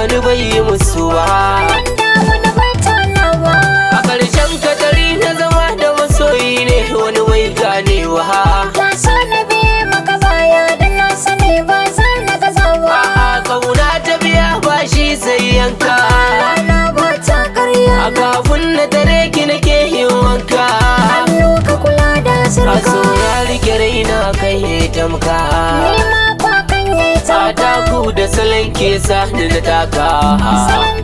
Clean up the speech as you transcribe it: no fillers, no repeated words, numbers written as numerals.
wani bai yi musu ba. Da wani bai tonawa. A ƙarshen katari na zama da masoyi ne wani bai ganewa. Na so na biye maka baya da na sani ba za na gaza ba. A kauna ta biya bashi sai yanka. Rana ba ta karya. A kafin na tare ki nake yin wanka. Hannu ka kula da A sirka. so na rike raina kai tamka. Ni ma kwa kan yi A tamka. taku da salon ke sa ni na taka. Salon